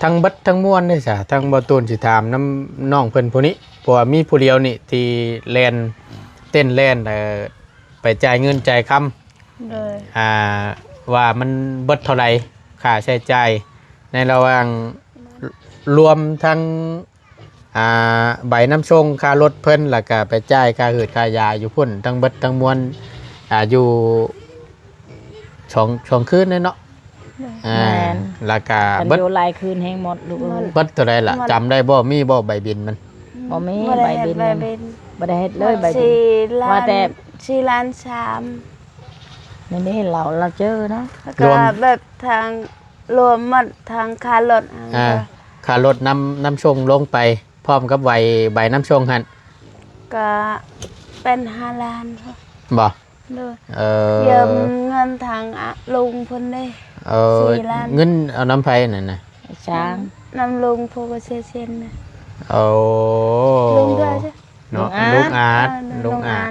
ທັງເບິດທັງມວນເດ້ຊະ ທາງບໍ່ຕູນຊິຖາມນຳນ້ອງເພິ່ນຜູ້ນີ້ ເພາະວ່າມີຜູ້ດຽວນີ້ທີ່ແລ່ນ ເຕັ້ນແລ່ນ ເອີ ໄປຈ່າຍເງິນຈ່າຍຄຳ ໂດຍ ອ່າ ວ່າມັນເບິດເທົ່າໃດ ຄ່າໃຊ້ຈ່າຍໃນລະຫວ່າງລວມທັງ ອ່າ ໃບນຳສົ່ງ ຄ່າລົດເພິ່ນ ແລ້ວກະໄປຈ່າຍຄ່າຫືດຄ່າຢາຢູ່ພຸ້ນ ທັງເບິດທັງມວນ ອ່າ ຢູ່ສອງ ສອງຄືນເດ້ເນາະ. ໂດຍ ອ່າ ແມ່ນ ແລ້ວກະ ຄັນ ເບິດ ຢູ່ຫຼາຍຄືນແຮງໝົດລູກເອີຍ. ເບິດເທົ່າໃດລະ? ໝົດ ຈຳໄດ້ບໍ່? ມີບໍ່ໃບບິນມັນ? ບໍ່ມີ ບໍ່ໄດ້ເຮັດໃບບິນ ໃບບິນ ບໍ່ໄດ້ເຮັດເລີຍໃບບິນ ສີ່ລ້ານ ວ່າແຕ່ ສີ່ລ້ານສາມ ນີ້ເດ້ ລາວ ລາວເຈີເນາະ ແລ້ວກະ ລວມ ແບບທາງ ລວມໝົດທັງຄ່າລົດ ອ່າ ຄ່າລົດນຳ ນຳສົ່ງລົງໄປ ພ້ອມກັບໃບ ໃບນຳສົ່ງຫັ້ນ ກະເປັນຫ້າລ້ານ ບໍ່? ໂດຍ ເອີ ຢືມເງິນທາງ ອະ ລຸງເພິ່ນເດ້ ເອີ ສີ່ລ້ານ ເງິນເອົານຳໃຜນັ້ນນະ? ຊ່າງ ນຳລຸງຜູ້ເສຍຊີວິດນະ ໂອ້ ລຸງດ້ວຍ ເນາະ ລຸງອາດ ລຸງອາດ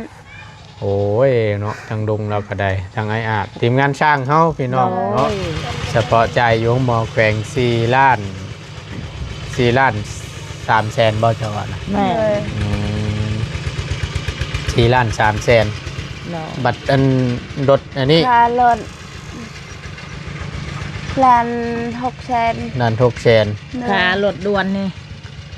ເອີ ລຸງອາດ ລຸງອາດ ໂອ້ຍເນາະ ທັງລຸງລາວກໍໄດ້ ທັງອ້າຍອາດ ທີມງານຊ່າງເຮົາພີ່ນ້ອງເນາະ ໂດຍ ສະເພາະຈ່າຍຢູ່ໂຮງໝໍແຂວງສີ່ລ້ານ ສີ່ລ້ານສາມແສນບໍ່ ເຈົ້າວ່ານະ? ແມ່ນ ໂດຍ ອືມ ສີ່ລ້ານສາມແສນ ເນາະ ບັດອັນລົດອັນນີ້ ຄ່າລົດ ລ້ານຫົກແສນ ລ້ານຫົກແສນ ໂດຍ ຄ່າລົດດ່ວນນີ້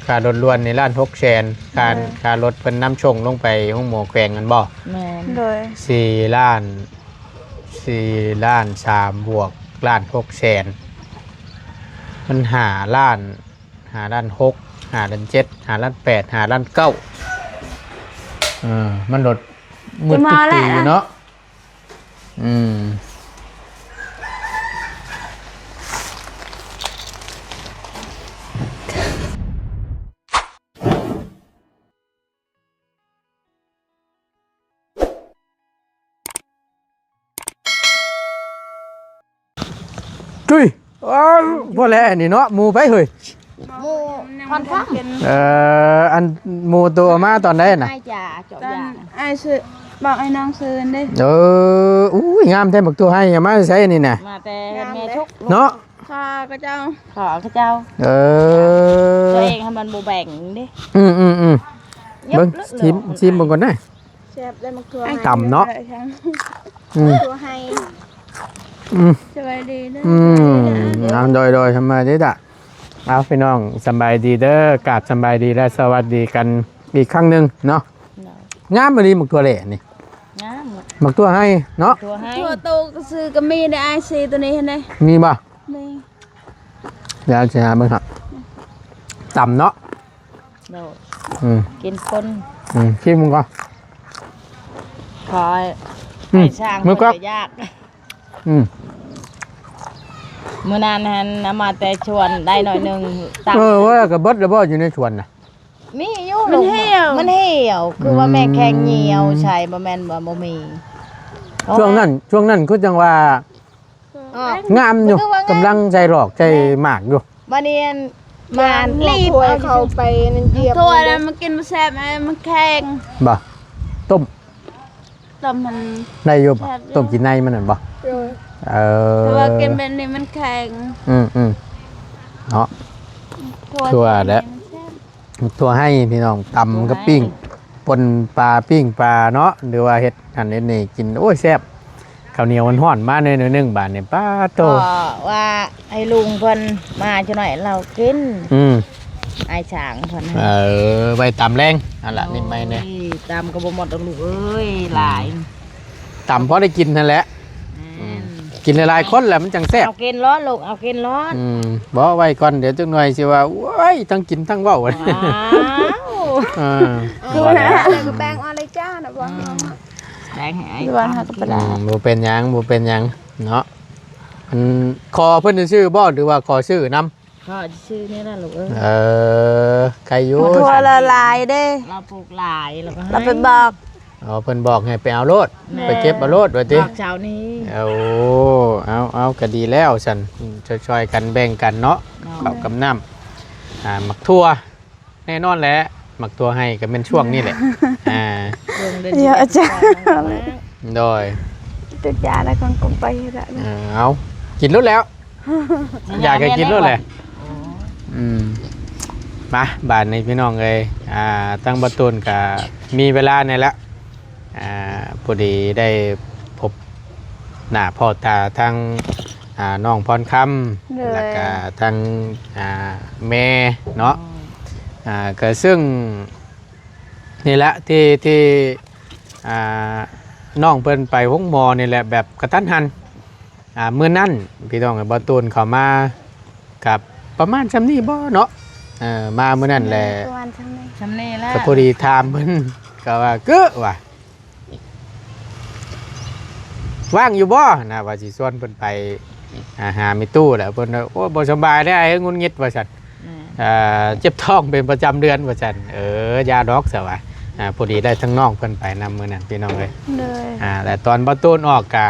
ຄ່າລົດດ່ວນນີ້ລ້ານຫົກແສນ ຄ່າ ໂດຍ ຄ່າລົດເພິ່ນນຳສົ່ງລົງໄປໂຮງໝໍແຂວງຫັ້ນບໍ່? ແມ່ນ ໂດຍ ສີ່ລ້ານ ສີ່ລ້ານສາມບວກລ້ານຫົກແສນ ມັນຫ້າລ້ານ ຫ້າລ້ານຫົກ ຫ້າລ້ານເຈັດ ຫ້າລ້ານແປດ ຫ້າລ້ານເກົ້າ ເອີ ມັນລົດມືດຕຶກຕີຢູ່ເນາະ. ອືມ ຈຸ້ຍ ອ້າວ ບໍ່ແລະ ອັນນີ້ເນາະ ໝູ່ໃຜເຮີ້ຍ? ໝູ່ພອນຄຳ ເອີ ອັນໝູ່ໂຕເອົາມາຕອນໃດນະ? ອ້າຍຈາ ເຈາະຢາ ອ້າຍຊື້ ບອກອ້າຍນ້ອງຊື້ເດ້ ເອີ ອຸ້ຍ ງາມແທ້ ບັກຖົ່ວໄຮ່ ເອົາມາແຕ່ໃສອັນນີ້ນະ? ມາແຕ່ແມ່ຊຸກເນາະ ຂໍຂະເຈົ້າ ຂໍຂະເຈົ້າ ເອີ ຕົວເອງໃຫ້ມັນບໍ່ແບ່ງເດ້ ອືມໆໆ ເບິ່ງ ຊິມ ຊິມເບິ່ງກ່ອນນະ ແຊບໄດ້ໝາກຖົ່ວ ຕຳເນາະ ອືມ ຖົ່ວໄຮ່ ອືມ ສະບາຍດີເດີ ອືມ ເອົາ ໂດຍໆ ສະບາຍດີດະ ເອົາ ພີ່ນ້ອງ ສະບາຍດີເດີ ກາບສະບາຍດີ ແລະ ສະຫວັດດີກັນອີກຄັ້ງໜຶ່ງເນາະ ໂດຍ ງາມອີ່ຫຼີໝາກຖົ່ວແຫຼະນີ້ ງາມ ໝາກຖົ່ວໄຮ່ເນາະ ຖົ່ວໄຮ່ ຖົ່ວໂຕກໍຊື້ກໍມີໃນອ້າຍ ສີ່ໂຕນີ້ຫັ້ນເດ້ ມີບໍ່? ນີ້ ດຽວຊິຫາເບິ່ງ ຕຳເນາະ ໂດຍ ອືມ ກິນຄົນ ອືມ ຊິມເບິ່ງກ່ອນ ຂໍ ອືມ ໃຫ້ຊ່າງ ມື້ກ່ອນ ເພິ່ນກໍຢາກ ອືມ ມື້ນັ້ນຫັ້ນເອົາມາແຕ່ສວນໄດ້ໜ້ອຍໜຶ່ງ ເອີ ວ່າແລ້ວກໍເບິດແລ້ວບໍ່ ຢູ່ໃນສວນນະ? ມີຢູ່ ມັນຫ່ຽວ ມັນຫ່ຽວ ຄືວ່າແມ່ແຂງຫ່ຽວ ອືມ ໃສ່ ບໍ່ແມ່ນວ່າບໍ່ມີ ຊ່ວງນັ້ນ ຊ່ວງນັ້ນຄືຈັ່ງວ່າ ອໍ ງາມຢູ່ ຄືວ່າງາມ ກຳລັງໃສ່ຫຼອກໃສ່ໝາກຢູ່ ບາດນີ້ອັນ ມາລີບເອົາເຂົ້າໄປນັ້ນຢຽບ ຖົ່ວແລ້ວມັນກິນບໍ່ແຊບ ມັນແຂງ ບໍ່ ຕົ້ມ ຕົ້ມມັນໄດ້ຢູ່ບໍ່? ແຊບຢູ່ ຕົ້ມກິນໃນມັນນັ້ນບໍ່? ໂດຍ ເອີ ເພາະວ່າກິນແບບນີ້ມັນແຂງ ອືມໆ ເນາະ ຖົ່ວ ຖົ່ວແຫຼະ ແຂງ ຖົ່ວໄຮ່ພີ່ນ້ອງ ຕຳກັບ ຖົ່ວໄຮ່ ປີ້ງ ປົ່ນປາ ປີ້ງປາເນາະ ຫຼືວ່າເຮັດອັນນີ້ນີ້ກິນ ໂອ້ຍ ແຊບ ເຂົ້າໜຽວຮ້ອນໆ ມາໜ້ອຍໜຶ່ງບາດນີ້ ປາດໂທ້ ກໍວ່າໃຫ້ລຸງເພິ່ນມາຈັກໜ້ອຍ ລາວກິນ ອືມ ອ້າຍຊ້າງເພິ່ນ ເອີ ໄວ້ຕຳແລງ ອັນລະ ໂອ້ຍ ນີ້ໄມ້ແດ່ ຕຳກໍບໍ່ໝົດດອກລູກເອີຍ ອືມ ຫຼາຍ ຕຳພໍໄດ້ກິນຫັ້ນແຫຼະ ແມ່ນ ອືມ ກິນຫຼາຍໆຄົນແຫຼະມັນຈັ່ງແຊບ ເອົາກິນໂລດລູກ ເອົາກິນໂລດ ອືມ ບໍ່ ໄວ້ກ່ອນ ດຽວຈັກໜ່ອຍຊິວ່າ ໂອ້ຍ ທັງກິນທັງເວົ້າ ອ້າວ ເອີ ຄືວ່າແລ້ວ ແບ່ງເອົາເລີຍຈ້ານະ ບໍ່ ອືມ ແບ່ງໃຫ້ອ້າຍ ຢູ່ບ້ານເຮົາກໍບໍ່ໄດ້ ອືມ ບໍ່ເປັນຫຍັງ ບໍ່ເປັນຫຍັງເນາະ ອັນ ຂໍເພິ່ນຊື່ໆບໍ່ ຫຼືວ່າຂໍຊື້ນຳ? ຂໍຊື່ນີ້ລະລູກເອີຍ ເອີ ໃຄຢູ່ ຖົ່ວລະຫຼາຍເດ້ ລາວປູກຫຼາຍ ລາວກໍໃຫ້ ລາວໄປບອກ ອໍ ເພິ່ນບອກໃຫ້ໄປເອົາໂລດ ແມ່ນ ໄປເກັບເອົາໂລດວ່າຕິ ບອກເຈົ້ານີ້ ໂອ້ ເອົາ ເອົາ ກໍດີແລ້ວຊັ້ນ ອືມ ຊ່ອຍໆກັນແບ່ງກັນເນາະ ເນາະ ເຂົ້າກັບນ້ຳ ອ່າ ໝາກຖົ່ວ ແນ່ນອນແຫຼະ ໝາກຖົ່ວໄຮ່ກໍແມ່ນຊ່ວງນີ້ແຫຼະ ອ່າ ຊ່ວງເດືອນສິບເອັດ ໂດຍ ຕຸດຢາແລ້ວກໍກົງໄປລະ ເອີ ເອົາ ກິນໂລດແລ້ວ ຢາກກໍກິນໂລດແຫຼະ ໂອ້ ອືມ ມາ ບາດນີ້ພີ່ນ້ອງເອີຍ ອ່າ ທາງບ່າວຕູນກະມີເວລາແດ່ລະ ອ່າ ພໍດີໄດ້ພົບໜ້າພໍ້ຕາທາງ ອ່າ ນ້ອງພອນຄຳ ໂດຍ ແລ້ວກະທາງ ອ່າ ແມ່ເນາະ ອ່າ ກະເຊິ່ງ ນີ້ແຫຼະທີ່ ທີ່ ອ່າ ນ້ອງເພິ່ນໄປໂຮງໝໍນີ້ແຫຼະ ແບບກະທັນຫັນ ອ່າ ມື້ນັ້ນພີ່ນ້ອງ ບ່າວຕູນເຂົ້າມາກັບປະມານຊ່ຳນີ້ບໍ່ເນາະ ເອີ ມາມື້ນັ້ນແຫຼະ ປະມານຊ່ຳນີ້ ຊ່ຳນີ້ແຫຼະ ກະພໍດີຖາມເພິ່ນ ກະວ່າ ເກີວ່າ ວ່າງຢູ່ບໍ່ນະ ວ່າຊິຊວນເພິ່ນໄປ ອ່າ ຫາແມ່ຕູ້ແຫຼະ ເພິ່ນວ່າ ໂອ້ຍ ບໍ່ສະບາຍເດ້ ຫງຸດຫງິດວ່າຊັ້ນ ແມ່ນ ອ່າ ເຈັບທ້ອງເປັນປະຈຳເດືອນວ່າຊັ້ນ ເອີ ຢ່າດອກຊະວ່າ ອ່າ ພໍດີໄດ້ທັງນ້ອງເພິ່ນໄປນຳມື້ນັ້ນພີ່ນ້ອງເອີຍ ໂດຍ ອ່າ ແລະຕອນບ່າວຕູນອອກກະ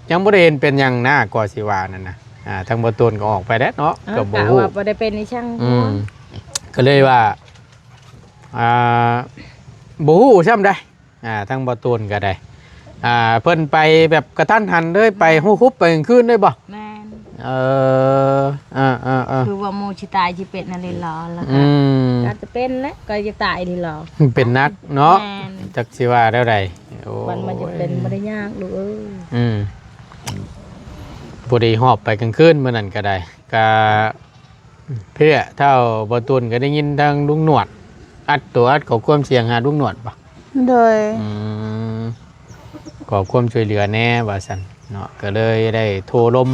ຍັງບໍ່ໄດ້ເຫັນເປັນຫຍັງນະ ກໍຊິວ່ານັ້ນນະ ອ່າ ທາງບ່າວຕູນກໍອອກໄປແລ້ວເນາະ ເອີ ກໍບໍ່ຮູ້ ກະວ່າບໍ່ໄດ້ເປັນອີ່ຫຍັງ ອືມ ກໍເລີຍວ່າ ອ່າ ບໍ່ຮູ້ຊ້ຳໃດ ອ່າ ທາງບ່າວຕູນກໍໄດ້ ອ່າ ເພິ່ນໄປແບບກະທັນຫັນເລີຍ ໄປ ອືມ ຮຸບໆ ໄປກາງຄືນເລີຍບໍ່? ແມ່ນ ເອີ ເອີໆໆ ຄືວ່າໝູ່ຊິຕາຍຊິເປັນອັນນີ້ລະ ແລ້ວ ອື ກໍ ອືມ ອາດຈະເປັນແຫຼະ ກໍຈະຕາຍນີ້ລະ ເປັນໜັກເນາະ ແມ່ນ ຈັກຊິວ່າແນວໃດ ໂອ້ຍ ມັນ ມັນຈະເປັນບໍ່ໄດ້ຍາກລູກເອີຍ ອືມ ບໍ່ໄດ້ຮອບໄປກາງຄືນມື້ນັ້ນກໍໄດ້ ກະ ເພຍ ເທົ່າບ່າວຕູນກໍໄດ້ຍິນທາງລຸງໜວດ ອັດໂຕ ອັດຂໍ້ຄວາມສຽງຫາລຸງໜວດບໍ່? ໂດຍ ອືມ ຂໍຄວາມຊ່ວຍເຫຼືອແດ່ວ່າຊັ້ນເນາະ ກໍເລີຍໄດ້ໂທລົມ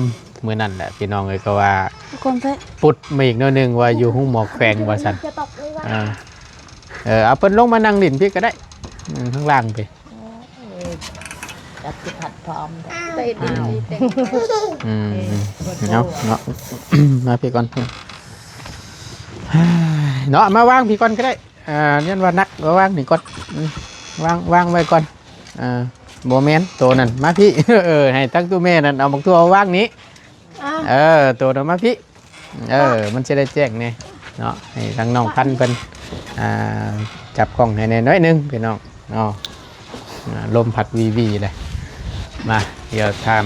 ມື້ນັ້ນແຫຼະພີ່ນ້ອງເອີຍ ກໍວ່າປຸດມາອີກໜ້ອຍໜຶ່ງວ່າຢູ່ໂຮງໝໍແຂວງວ່າຊັ້ນ ອ່າ ເອີ ເອົາເພິ່ນລົງມານັ່ງຫຼິ້ນພີ້ກໍໄດ້ ອືມ ຂ້າງລ່າງພີ້ ໂອ້ຍ ຈັກຊິຜັດພ້ອມແທ້ ອືມ ເນາະ ເນາະ ມາພີ້ກ່ອນ ເນາະ ມາວາງພີ້ກ່ອນກໍໄດ້ ອ່າ ຍ້ອນວ່າໜັກ ມາວາງນີ້ກ່ອນ ອືມ ວາງ ວາງໄວ້ກ່ອນ ອ່າ ບໍ່ແມ່ນໂຕນັ້ນ ມາພີ້ ເອີ ໃຫ້ທັງຕູ້ແມ່ນັ້ນເອົາບັກຖົ່ວວາງນີ້ ເອີ ໂຕນັ້ນມາພີ້ ເອີ ມັນຊິໄດ້ແຈ້ງແດ່ເນາະ ໃຫ້ທາງນ້ອງພັນເພິ່ນ ອ່າ ຈັບກ້ອງໃຫ້ແດ່ໜ້ອຍໜຶ່ງພີ່ນ້ອງເນາະ ອ່າ ລົມພັດວີໆເລີຍ ມາ ດຽວຖາມ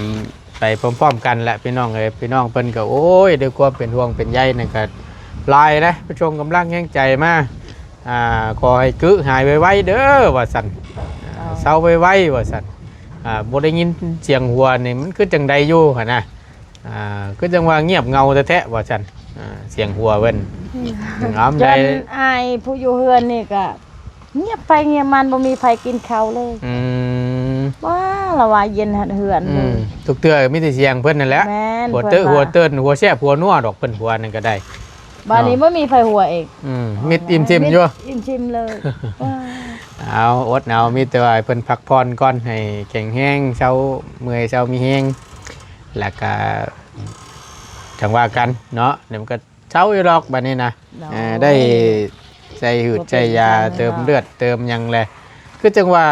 ໄປພ້ອມໆກັນແຫຼະພີ່ນ້ອງເອີຍ ພີ່ນ້ອງເພິ່ນກໍ ໂອ້ຍ ດ້ວຍຄວາມເປັນຫ່ວງເປັນໃຍນັ້ນກໍຫຼາຍເດ້ ໄປສົ່ງກຳລັງແຮງໃຈມາ ອ່າ ຂໍໃຫ້ກຶຫາຍໄວໆເດີວ່າຊັ້ນ ເຊົາໄວໆວ່າຊັ້ນ ອ່າ ບໍ່ໄດ້ຍິນສຽງຫົວນີ້ມັນຄືຈັ່ງໃດຢູ່ຫັ້ນນະ ອ່າ ຄືຈັ່ງວ່າງຽບເຫງົາແທ້ໆວ່າຊັ້ນ ອ່າ ສຽງຫົວເພິ່ນ ອືມ ເອົາ ຈນອ້າຍຜູ້ຢູ່ເຮືອນນີ້ກະງຽບໄປງຽບມັນ ບໍ່ມີໃຜກິນເຂົ້າເລີຍ ອືມ ວ່າລະວ່າເຢັນເຮືອນ ອືມ ເລີຍ ທຸກເທື່ອມີແຕ່ສຽງເພິ່ນນັ້ນແຫຼະ ແມ່ນ ຫົວເຕີ ເພິ່ນວ່າ ຫົວເຕີນ ຫົວແຊບ ຫົວນົວດອກ ເພິ່ນຫົວນັ້ນກໍໄດ້ ບາດນີ້ບໍ່ມີໃຜຫົວອີກ ອືມ ມິດອີ່ມຊິມຢູ່ ມິດອີ່ມຊິມເລີຍ ເອົາ ອົດເອົາ ມີແຕ່ວ່າໃຫ້ເພິ່ນພັກຜ່ອນກ່ອນ ໃຫ້ແຂງແຮງ ເຊົາເມື່ອຍ ເຊົາມີແຮງ ແລ້ວກະຈັ່ງວ່າກັນເນາະ ດຽວມັນກໍເຊົາຢູ່ດອກບາດນີ້ນະ ເອີ ໄດ້ໃສ່ຫືດໃສ່ຢາ ເຕີມເລືອດເຕີມຫຍັງແຫຼະ ຄືຈັ່ງວ່າ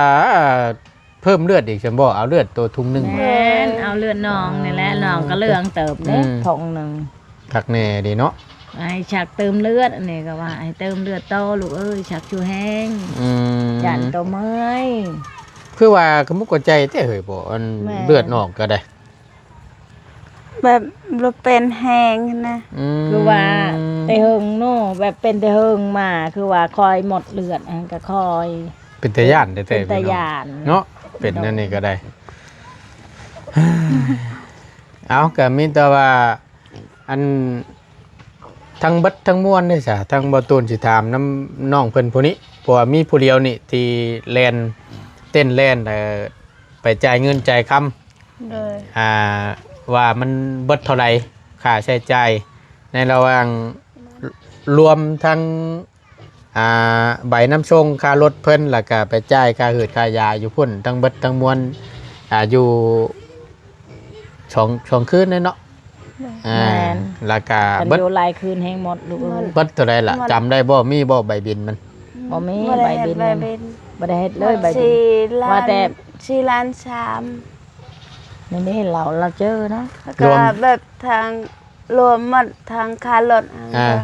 ເພີ່ມເລືອດອີກຊັ້ນບໍ່? ເອົາເລືອດໂຕທຸງໜຶ່ງ ແມ່ນ ເອົາເລືອດນ້ອງນີ້ແຫຼະ ນ້ອງກໍເຫຼືອງເຕີບເດ້ ອືມ ຖົງໜຶ່ງ ຄັກແນ່ເດເນາະ ໃຫ້ຊັກເຕີມເລືອດ ອັນນີ້ກໍວ່າໃຫ້ເຕີມເລືອດຕໍ່ລູກເອີຍ ຊັກຊູແຮງ ອືມ ຢ້ານໂຕເມື່ອຍ ຄືວ່າກະມຸກກະໃຈແທ້ເຮີ້ຍ ບໍ່ ອັນ ແມ່ນ ເລືອດອອກກໍໄດ້ ແບບບໍ່ເປັນແຮງຫັ້ນນະ ອືມ ຄືວ່າແຕ່ເຫິງເນາະ ແບບເປັນແຕ່ເຫິງມາ ຄືວ່າຄ່ອຍໝົດເລືອດ ອັນກໍຄ່ອຍ ເປັນຕາຢ້ານແທ້ໆ ເປັນຕາຢ້ານເນາະ ເປັນແນວນີ້ກໍໄດ້ ເອົາ ກໍມີແຕ່ວ່າ ອັນ ທັງເບິດທັງມວນເດ້ຊະ ທາງບ່າວຕູນຊິຖາມນຳນ້ອງເພິ່ນຜູ້ນີ້ ເພາະວ່າມີຜູ້ດຽວນີ້ທີ່ແລ່ນ ເຕັ້ນແລ່ນ ເອີ ໄປຈ່າຍເງິນຈ່າຍຄຳ ໂດຍ ອ່າ ວ່າມັນເບິດເທົ່າໃດ ຄ່າໃຊ້ຈ່າຍໃນລະຫວ່າງ ລວມທັງ ອ່າ ໃບນຳສົ່ງຄ່າລົດເພິ່ນ ແລ້ວກະໄປຈ່າຍຄ່າຫືດຄ່າຢາຢູ່ພຸ້ນ ທັງເບິດທັງມວນ ອ່າ ຢູ່ສອງ ສອງຄືນເນາະ ໂດຍ ອ່າ ແມ່ນ ແລ້ວກະເບິດ ຄັນຢູ່ຫຼາຍຄືນແຮງໝົດລູກເອີຍ ເບິດເທົ່າໃດລະ ໝົດ ຈຳໄດ້ບໍ່? ມີບໍ່ໃບບິນມັນ? ບໍ່ມີ ບໍ່ໄດ້ເຮັດໃບບິນ ໃບບິນ ບໍ່ໄດ້ເຮັດເລີຍໃບບິນ ວ່າແຕ່ສີ່ລ້ານສາມ ນີ້ ນີ້ລາວ ລາວເຈີເນາະ ລວມ ກໍແບບທາງ ລວມໝົດທັງຄ່າລົດ ອ່າ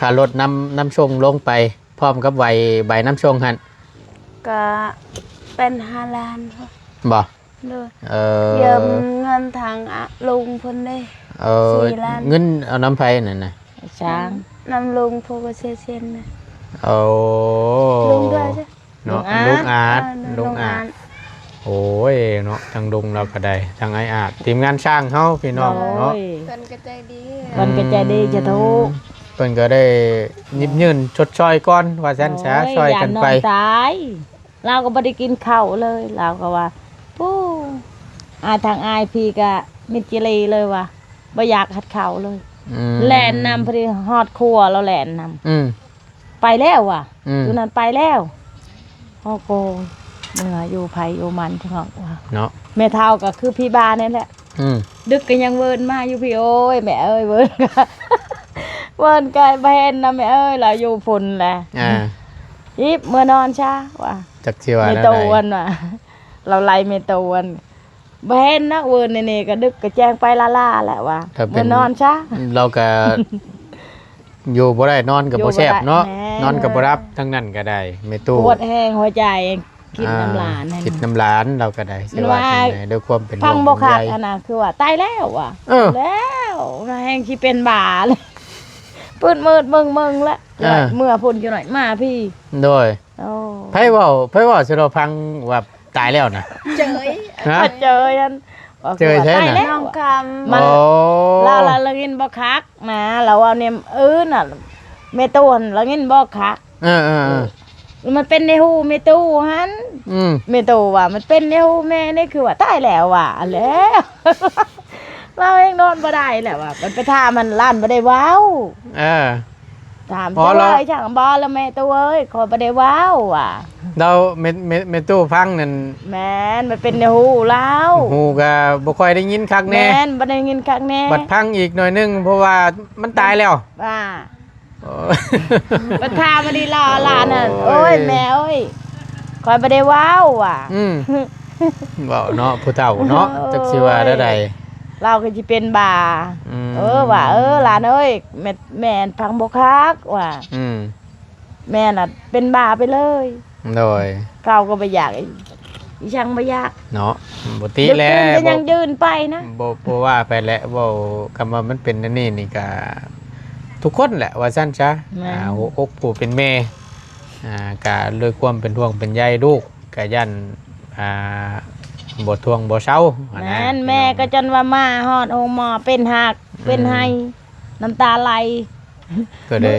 ຄ່າລົດນຳ ນຳສົ່ງລົງໄປ ພ້ອມກັບໃບ ໃບນຳສົ່ງຫັ້ນ ກໍເປັນຫ້າລ້ານ ບໍ່? ໂດຍ ເອີ ຢືມເງິນທາງ ອາ ລຸງເພິ່ນເດ້ ເອີ ສີ່ລ້ານ ເງິນເອົານຳໃຜນັ້ນນະ? ຊ້າງ ນຳລຸງຜູ້ບໍ່ເສຍເຊັ່ນນະ. ໂອ້ ລຸງດ້ວຍ ເນາະ ລຸງອາດ ລຸງອາດ ລຸງອາດ ລຸງອາດ. ໂອ້ຍ ເນາະ ທັງລຸງລາວກໍໄດ້ ທັງອ້າຍອາດ ທີມງານຊ້າງເຮົາ ພີ່ນ້ອງເນາະ. ໂອ້ຍ ເພິ່ນກໍໃຈດີ ເພິ່ນກໍໃຈດີ ອືມ ຈະໂທ ເພິ່ນກໍໄດ້ຍິບຍື່ນຊົດຊ່ອຍກ່ອນ ວ່າຊັ້ນຊະ ໂອ້ຍ ຊ່ອຍກັນໄປ ຢ້ານນ້ອງຕາຍ. ລາວກໍບໍ່ໄດ້ກິນເຂົ້າເລີຍ ລາວກໍວ່າ ປູ້ ອາ ທາງອ້າຍພີ່ກໍມິດຈິລີເລີຍວ່າ ບໍ່ຢາກຮັດເຂົ້າເລີຍ ອືມ ແລ່ນນຳ ພໍດີຮອດຄົວລາວແລ່ນນຳ ອືມ ໄປແລ້ວວ່າ ອືມ ໂຕນັ້ນໄປແລ້ວ ໂອ້ໂກ ເມືອຢູ່ໃຜຢູ່ມັນ ເນາະ ເນາະ. ແມ່ເຖົ້າກໍຄືພີ່ບ້ານີ້ແຫຼະ ອືມ ດຶກກໍຍັງເວີນມາຢູ່ພີ້ ໂອ້ຍ ແມ່ເອີຍ ເວີນ ເວີນໄກ ບໍ່ເຫັນນະແມ່ເອີຍ ລາວຢູ່ພຸ້ນແຫຼະ ອ່າ ອີບ ເມືອນອນຊະວ່າ ຈັກຊິວ່າແນວໃດ ແມ່ໂຕນວ່າ ລາວໄລ່ແມ່ໂຕນ ບໍ່ເຫັນນະ ເວີນແນ່ໆ ກະດຶກກະແຈ້ງໄປລ້າໆ ແຫຼະວ່າ ເມືອນອນຊະ ລາວກະຢູ່ບໍ່ໄດ້ ນອນກະບໍ່ແຊບເນາະ ຢູ່ບໍ່ໄດ້ ແມ່ນ ນອນກະບໍ່ຫຼັບ ທັງນັ້ນກະໄດ້ ແມ່ຕູ້ ປວດແຮງຫົວໃຈ ຄິດນຳຫຼານ ອ່າ ຄິດນຳຫຼານ ລາວກະໄດ້ ຊິວ່າຈັ່ງໃດ ດ້ວຍຄວາມເປັນຫ່ວງເປັນໃຍ ຟັງບໍ່ຄັກ ອັນນະ ຄືວ່າຕາຍແລ້ວວ່າ ເອີ ແລ້ວ ແຮງຊິເປັນບ້າ ເປີດມືດເບິ່ງໆ ແລ້ວ ອ່າ ເມື່ອພຸ້ນຈັກໜ້ອຍ ມາພີ້ ໂດຍ ໂອ້ ໃຜເວົ້າ ໃຜເວົ້າໃຫ້ເຮົາຟັງວ່າຕາຍແລ້ວນະ? ເຈີຍ ຮະ? ເຈີຍຫັ້ນ ເຈີຍໃສນະ? ຕາຍແລ້ວ ນ້ອງຄຳ ມັນ ໂອ້ ລາວ ລາວ ລາວຍິນບໍ່ຄັກນະ ລາວເວົ້າແນວອື່ນນະ ແມ່ຕູ້ຫັ້ນ ລາວຍິນບໍ່ຄັກ ເອີໆໆ ມັນເປັນໃນຫູແມ່ຕູ້ຫັ້ນ ອືມ ແມ່ຕູ້ວ່າ ມັນເປັນໃນຫູແມ່ນີ້ ຄືວ່າຕາຍແລ້ວວ່າ ແລ້ວ ລາວແຮງນອນບໍ່ໄດ້ແລ້ວວ່າ ມັນໄປຖາມຫັ້ນ ຫຼານບໍ່ໄດ້ເວົ້າ ເອີ ຖາມ ອໍ ເຈົ້າເວົ້າ ລະ ອີຫຍັງບໍ່ລະແມ່ຕູ້ເອີຍ ຂ້ອຍບໍ່ໄດ້ເວົ້າວ່າ ລາວແມ່ ແມ່ຕູ້ຟັງນັ້ນ ແມ່ນ ມັນເປັນໃນຫູລາວ ຫູກະບໍ່ຄ່ອຍໄດ້ຍິນຄັກແນ່ ແມ່ນ ບໍ່ໄດ້ຍິນຄັກແນ່ ບັດຟັງອີກໜ້ອຍໜຶ່ງ ເພາະວ່າມັນຕາຍແລ້ວ ອ່າ ໂອ້ຍ ບັດຖາມມາດີລາ ຫຼານຫັ້ນ ໂອ້ຍ ໂອ້ຍ ແມ່ເອີຍ ຂ້ອຍບໍ່ໄດ້ເວົ້າວ່າ ອືມ ເວົ້າເນາະ ຜູ້ເຖົ້າເນາະ ເອີ ຈັກຊິວ່າແນວໃດ ລາວກໍຊິເປັນບ້າ ອືມ ເອີ ວ່າ ເອີ ຫຼານເອີຍ ແມ່ ແມ່ຟັງບໍ່ຄັກວ່າ ອືມ ແມ່ນະເປັນບ້າໄປເລີຍ ໂດຍ ເຂົາກໍບໍ່ຢາກ ອີຫຍັງບໍ່ຢາກເນາະ ບໍ່ຕິແຫຼະ ກໍຍັງຢືນໄປນະ ບໍ່ ບໍ່ວ່າໄປແຫຼະ ເວົ້າ ຄຳວ່າມັນເປັນແນວນີ້ນີ້ກະທຸກຄົນແຫຼະວ່າຊັ້ນຊະ ແມ່ນ ອ່າ ຫົວອົກຜູ້ເປັນແມ່ ອ່າ ກະດ້ວຍຄວາມເປັນຫ່ວງເປັນໃຍລູກ ກະຢ້ານ ອ່າ ບໍ່ທ່ວງບໍ່ເຊົາຫັ້ນນະ ແມ່ນ ແມ່ກໍຈົນວ່າມາຮອດໂຮງໝໍເປັນຮາກ ອືມ ເປັນໄຫ້ ນ້ຳຕາໄຫຼ ກໍໄດ້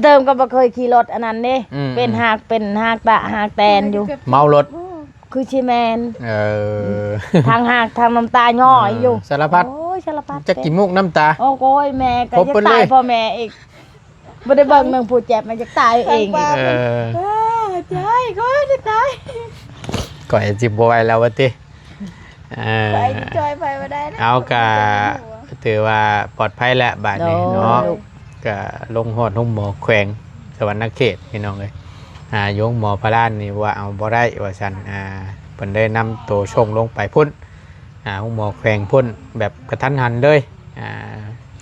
ເຕີມກໍບໍ່ເຄີຍຂີ່ລົດອັນນັ້ນເດ້ ອືມ ເປັນຮາກ ເປັນຮາກຕະຮາກແຕນຢູ່ ເມົາລົດ ຄືຊິແມ່ນ ເອີ ທັງຮາກທັງນ້ຳຕາຍ້ອຍຢູ່ ເອີ ສາລະພັດ ໂອ້ຍ ສາລະພັດ ຈັກຂີ້ມູກນ້ຳຕາ ໂອ້ໂກຍ ແມ່ກໍຢາກຕາຍ ພໍ່ແມ່ອີກ ບໍ່ໄດ້ເບິ່ງໜຶ່ງຜູ້ເຈັບ ມັນຢາກຕາຍເອງອີກ ເອີ ເອີ ຕາຍ ຂ້ອຍຈະຕາຍ ຂ້ອຍຊິບໍ່ໄຫວແລ້ວວ່າຕິ ເອີ ຂ້ອຍຈະຊ່ອຍໃຜບໍ່ໄດ້ແລ້ວ ເອົາ ກະຖືວ່າປອດໄພແລ້ວບາດນີ້ເນາະ ໂດຍ ກະລົງຮອດໂຮງໝໍແຂວງສະຫວັນນະເຂດ ພີ່ນ້ອງເອີຍ ອ່າ ຢູ່ໂຮງໝໍພະລານນີ້ວ່າເອົາບໍ່ໄດ້ວ່າຊັ້ນ ອ່າ ເພິ່ນໄດ້ນຳໂຕສົ່ງລົງໄປພຸ້ນ ອ່າ ໂຮງໝໍແຂວງພຸ້ນ ແບບກະທັນຫັນເລີຍ ອ່າ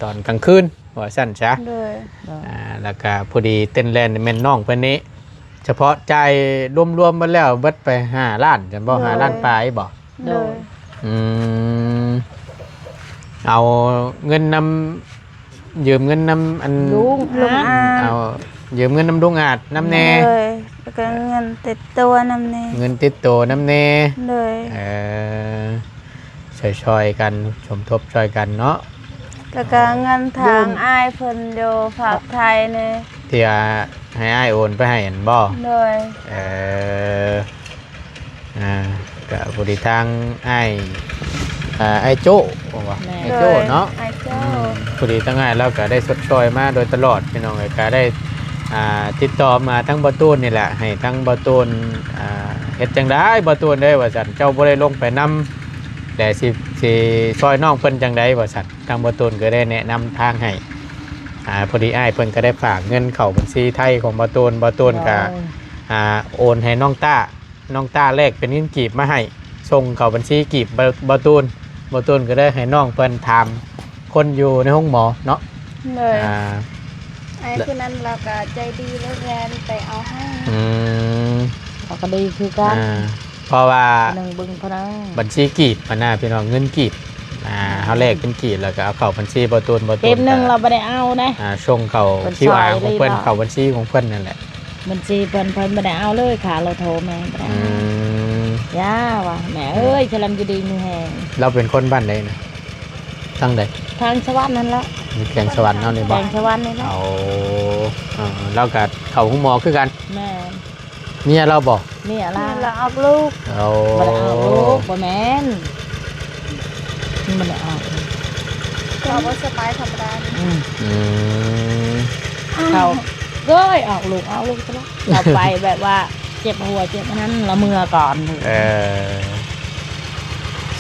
ຕອນກາງຄືນ ວ່າຊັ້ນຊະ ໂດຍ ອ່າ ແລ້ວກະພໍດີເຕັ້ນແລ່ນແມ່ນນ້ອງເພິ່ນນີ້ ສະເພາະຈ່າຍລວມໆໝົດແລ້ວເບິດໄປຫ້າລ້ານຊັ້ນບໍ່ ໂດຍ ຫ້າລ້ານປາຍບໍ່ ໂດຍ ອືມ ເອົາເງິນນຳ ຢືມເງິນນຳອັນ ລຸງ ລຸງອາດ ເອົາຢືມເງິນນຳລຸງອາດນຳແດ່ ໂດຍ ແລ້ວກໍເງິນຕິດຕົວນຳແດ່ ເງິນຕິດໂຕນຳແດ່ ໂດຍ ເອີ ຊ່ອຍໆກັນ ສົມທົບຊ່ອຍກັນເນາະ ແລ້ວກໍເງິນທາງອ້າຍເພິ່ນຢູ່ຝາກໄທນີ້ ທີ່ວ່າໃຫ້ອ້າຍໂອນໄປໃຫ້ຫັ້ນບໍ່ ໂດຍ ເອີ ອ່າ ກະພໍດີທາງອ້າຍ ອ່າ ອ້າຍໂຈ້ ແມ່ນ ອ້າຍໂຈ້ເນາະ ອ້າຍໂຈ້ ອືມ ພໍດີທາງອ້າຍລາວກະໄດ້ຊົດຊ່ອຍມາໂດຍຕະຫຼອດ ພີ່ນ້ອງເອີຍ ກະໄດ້ ອ່າ ຕິດຕໍ່ມາທາງບ່າວຕູນນີ້ແຫຼະ ໃຫ້ທາງບ່າວຕູນ ອ່າ ເຮັດຈັ່ງໃດບ່າວຕູນເອີຍ ວ່າຊັ້ນ ເຈົ້າບໍ່ໄດ້ລົງໄປນຳ ແລະ ຊິ ຊິຊ່ອຍນ້ອງເພິ່ນຈັ່ງໃດ ວ່າຊັ້ນ ທາງບ່າວຕູນກໍໄດ້ແນະນຳທາງໃຫ້ ອ່າ ພໍດີອ້າຍເພິ່ນກໍໄດ້ຝາກເງິນເຂົ້າບັນຊີໄທຂອງບ່າວຕູນ ບ່າວຕູນກໍ ໂດຍ ອ່າ ໂອນໃຫ້ນ້ອງຕ້າ ນ້ອງຕ້າແລກເປັນເງິນກີບມາໃຫ້ ສົ່ງເຂົ້າບັນຊີກີບ ບ່າວ ບ່າວຕູນ ບ່າວຕູນກໍໄດ້ໃຫ້ນ້ອງເພິ່ນຖາມຄົນຢູ່ໃນໂຮງໝໍເນາະ ໂດຍ ອ່າ ອ້າຍຜູ້ນັ້ນລາວກໍໃຈດີ ແລ້ວແລ່ນໄປເອົາໃຫ້ ອືມ ເຂົາກໍດີຄືກັນ ອ່າ ເພາະວ່າ ໜຶ່ງເບິ່ງເທົ່ານັ້ນ ບັນຊີກີບຫັ້ນນະ ພີ່ນ້ອງ ເງິນກີບ ອ່າ ເຮົາແລກເປັນກີບ ແລ້ວກໍເອົາເຂົ້າບັນຊີບໍ່ຕູນ ບໍ່ຕູນ ເຕັມໜຶ່ງ ກໍ ລາວບໍ່ໄດ້ເອົານະ ອ່າ ສົ່ງເຂົ້າ ຄິວອາ ຂອງເພິ່ນ ເຂົ້າບັນຊີຂອງເພິ່ນນັ້ນແຫຼະ. ບັນຊີເພິ່ນ ເພິ່ນບໍ່ໄດ້ເອົາເລີຍ ຄ່າລົດໂທແມ່ບໍ່ໄດ້ເອົາ. ອືມ ຢ່າວ່າ ແມ່ເອີຍ ສະລັມຢູ່ດີມີແຮງ. ລາວເປັນຄົນບ້ານໃດນະ? ທາງໃດ? ທາງສະຫວັນນັ້ນລະ. ຢູ່ແຂວງສະຫວັນເຮົານີ້ບໍ່? ແຂວງສະຫວັນນີ້ລະ. ເອົາ ເອີ ລາວກໍເຂົ້າໂຮງໝໍຄືກັນ. ແມ່ນ. ເມຍລາວບໍ່? ເມຍລາວ ລາວອອກລູກ. ໂອ້ ບໍ່ໄດ້ອອກລູກ ບໍ່ແມ່ນ ມັນບໍ່ໄດ້ອອກ ກໍບໍ່ສະບາຍທຳມະດາ. ອືມ ອືມ ເຂົາເອີຍ ອອກລູກ ອອກລູກຊະລະ. ເຂົາໄປແບບວ່າເຈັບຫົວເຈັບອັນນັ້ນ ລະເມືອກ່ອນ. ເອີ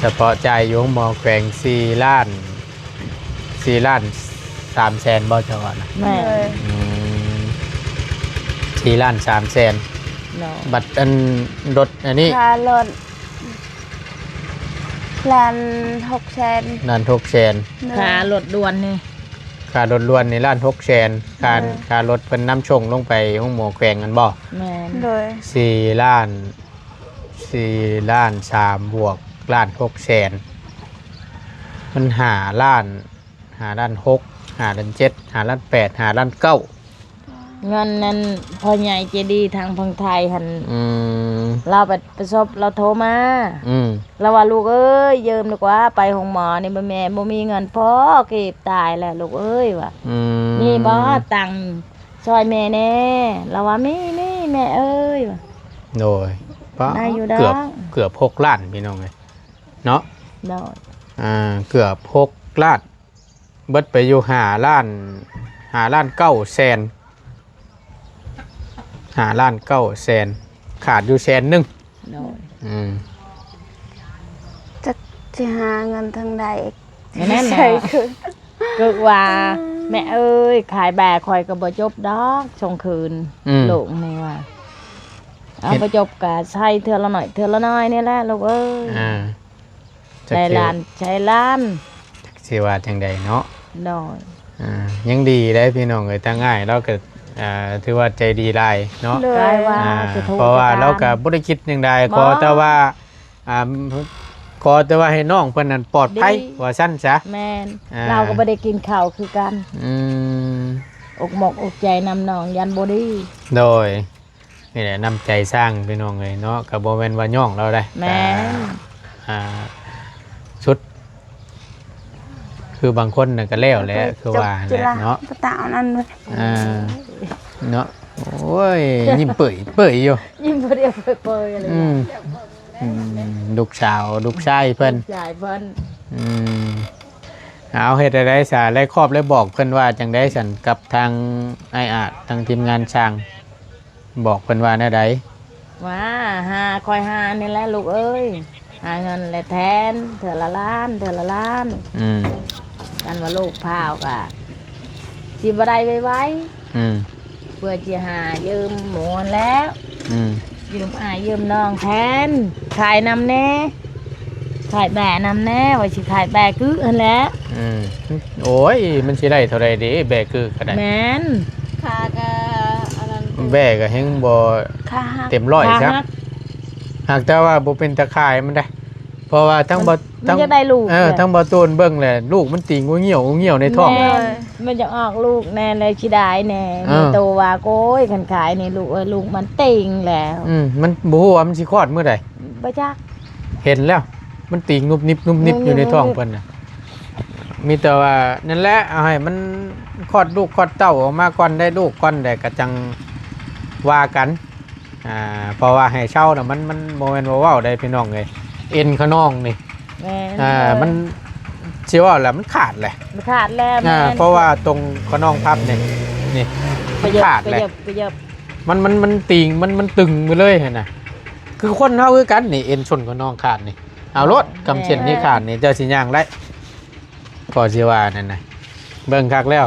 ສະເພາະຈ່າຍຢູ່ໂຮງໝໍແຂວງສີ່ລ້ານ ສີ່ລ້ານສາມແສນບໍ່ ເຈົ້າວ່ານະ? ແມ່ນ. ໂດຍ. ອືມ ສີ່ລ້ານສາມແສນ. ໂດຍ. ບັດອັນລົດອັນນີ້ ຄ່າລົດລ້ານຫົກແສນ. ລ້ານຫົກແສນ. ໂດຍ. ຄ່າລົດດ່ວນນີ້ ຄ່າລົດດ່ວນນີ້ລ້ານຫົກແສນ. ຄ່າ ໂດຍ. ຄ່າລົດເພິ່ນນຳສົ່ງລົງໄປໂຮງໝໍແຂວງຫັ້ນບໍ່? ແມ່ນ. ໂດຍ. ສີ່ລ້ານ ສີ່ລ້ານສາມບວກລ້ານຫົກແສນ ມັນຫ້າລ້ານ ຫ້າລ້ານຫົກ ຫ້າລ້ານເຈັດ ຫ້າລ້ານແປດ ຫ້າລ້ານເກົ້າ. ເງິນນັ້ນພໍ່ໃຫຍ່ໃຈດີທາງຝັ່ງໄທຫັ້ນ. ອືມ ລາວໄປປະສົບ ລາວໂທມາ. ອືມ ລາວວ່າ ລູກເອີຍ ຢືມດີກວ່າ ໄປໂຮງໝໍນີ້ ແມ່ບໍ່ມີເງິນພໍກີບ ຕາຍແລ້ວລູກເອີຍວ່າ. ອືມ ມີບໍ່ຕັງຊ່ອຍແມ່ແດ່? ລາວວ່າ ມີ ມີ ແມ່ເອີຍວ່າ. ໂດຍ. ປະ ໄດ້ຢູ່ດອກ ເກືອບ ເກືອບຫົກລ້ານ ພີ່ນ້ອງເອີຍເນາະ. ໂດຍ. ອ່າ ເກືອບຫົກລ້ານ ເບິດໄປຢູ່ຫ້າລ້ານ ຫ້າລ້ານເກົ້າແສນ ຫ້າລ້ານເກົ້າແສນ ຂາດຢູ່ແສນໜຶ່ງ. ໂດຍ. ອືມ ຈັກຊິຫາເງິນທາງໃດ ແມ່ນ ໃສ່ຄືນ ກໍວ່າ ອືມ ແມ່ເອີຍ ຂາຍແບຂ້ອຍກໍບໍ່ຈົບດອກ ສົ່ງຄືນ. ອືມ ລູກນີ້ວ່າ ເອົາ ເຮັດ ບໍ່ຈົບກໍໃຊ້ເທື່ອລະໜ້ອຍ ເທື່ອລະໜ້ອຍນີ້ແຫຼະລູກເອີຍ. ອ່າ ໃຊ້ລ້ານ ຈັກຊິ ໃຊ້ລ້ານ ຈັກຊິວ່າຈັ່ງໃດເນາະ. ໂດຍ. ອ່າ ຍັງດີເດ້ພີ່ນ້ອງເອີຍ ທາງອ້າຍລາວກໍ ອ່າ ຖືວ່າໃຈດີຫຼາຍເນາະ. ໂດຍ. ອ່າ ເພາະວ່າລາວກໍບໍ່ໄດ້ຄິດຫຍັງໃດ ຂໍແຕ່ວ່າ ອ່າ ຂໍແຕ່ວ່າໃຫ້ນ້ອງເພິ່ນນັ້ນປອດໄພ ດີ ວ່າຊັ້ນຊະ. ແມ່ນ. ອ່າ ລາວກໍບໍ່ໄດ້ກິນເຂົ້າຄືກັນ. ອືມ ອົກໝົກອົກໃຈນຳນ້ອງ ຢ້ານບໍ່ດີ. ໂດຍ. ນີ້ແຫຼະນ້ຳໃຈຊ່າງພີ່ນ້ອງເອີຍເນາະ ກໍບໍ່ແມ່ນວ່າຍ້ອງລາວໄດ໋. ແມ່ນ. ອ່າ ສຸດ ຄືບາງຄົນນະກໍແລ້ວແຫຼະ ຄືວ່າແຫຼະເນາະ. ປະຕາອັນນັ້ນເລີຍ. ອ່າ ເນາະ. ໂອ້ຍ ຍິ້ມເປີຍໆຢູ່ ຍິ້ມເປີຍໆເລີຍ. ອືມ ອືມ ລູກສາວ ລູກຊາຍເພິ່ນ ລູກຊາຍເພິ່ນ. ອືມ ເອົາ ເຮັດໃດຊະ ໄດ້ຄອບໄດ້ບອກເພິ່ນວ່າຈັ່ງໃດຊັ້ນ ກັບທາງອ້າຍອາດ ທາງທີມງານຊ່າງ ບອກເພິ່ນວ່າແນວໃດ? ວ່າ ຫາ ຄອຍຫານີ້ແຫຼະລູກເອີຍ ຫາເງິນແລະແທນ ເທື່ອລະລ້ານ ເທື່ອລະລ້ານ. ອືມ ຄັນວ່າລູກພ້າວກະຊິບໍ່ໄດ້ໄວໆ. ອືມ ເພື່ອຊິຫາຢືມໝູ່ຫັ້ນແຫຼະ. ອືມ ຢືມອ້າຍຢືມນ້ອງແທນ ຂາຍນຳແດ່ ຂາຍແບນຳແດ່ ວ່າຊິຂາຍແບກຶຫັ້ນແຫຼະ. ອືມ ໂອ້ຍ ມັນຊິໄດ້ເທົ່າໃດເດ ແບກຶກໍໄດ້. ແມ່ນ. ຂາກໍອັນນັ້ນ ແບກໍແຮງບໍ່ ຂາຫັກ ເຕັມຮ້ອຍ ຂາຫັກ ຫາກແຕ່ວ່າບໍ່ເປັນຕາຂ່າຍມັນໄດ໋ ເພາະວ່າທັງ ມັນ ບໍ່ ມັນ ທັງ ຢາກໄດ້ລູກ ເອີ ແຫຼະ ທັງບໍ່ໂຕນເບິ່ງແຫຼະ ລູກມັນຕີງງູງຽວງູງຽວໃນທ້ອງ. ແມ່ນ ມັນຢາກອອກລູກແດ່ ແລ້ວຊິໄດ້ແດ່. ເອີ ມີໂຕວ່າ ໂອ້ຍ ຄັນຂາຍນີ້ລູກເອີຍ ລູກມັນຕີງແລ້ວ. ອືມ ມັນບໍ່ຮູ້ວ່າມັນຊິຄອດມື້ໃດ ບໍ່ຈັກ. ເຫັນແລ້ວ ມັນຕີງນຸບນິບນຸບນິບຢູ່ໃນທ້ອງເພິ່ນນະ. ມີແຕ່ວ່ານັ້ນແຫຼະ ເອົາໃຫ້ມັນຄອດລູກຄອດເຕົ້າອອກມາກ່ອນ ໄດ້ລູກກ່ອນ ແລ້ວກໍຈັ່ງວ່າກັນ. ອ່າ ເພາະວ່າໃຫ້ເຊົານະ ມັນ ມັນບໍ່ແມ່ນວ່າເວົ້າໄດ້ພີ່ນ້ອງເອີຍ ເອັນຂະໜອງນີ້. ແມ່ນ. ອ່າ ມັນຊິເວົ້າແລ້ວມັນຂາດແຫຼະ ມັນຂາດແລ້ວ. ອ່າ ແມ່ນ ເພາະວ່າຕົງຂະໜອງພັບນີ້ ນີ້ ມັນຂາດແຫຼະ ມັນ ມັນ ມັນຕີງ ມັນ ມັນຕຶງໄປເລີຍຫັ້ນນະ. ຄືຄົນເຮົາຄືກັນນີ້ ເອັນສົ້ນຂະໜອງຂາດນີ້ ເອົາໂລດ ກຳເສັ້ນນີ້ຂາດນີ້ ເຈົ້າຊິຍ່າງໄດ້ ກໍຊິວ່ານັ້ນນະ. ເບິ່ງຄັກແລ້ວ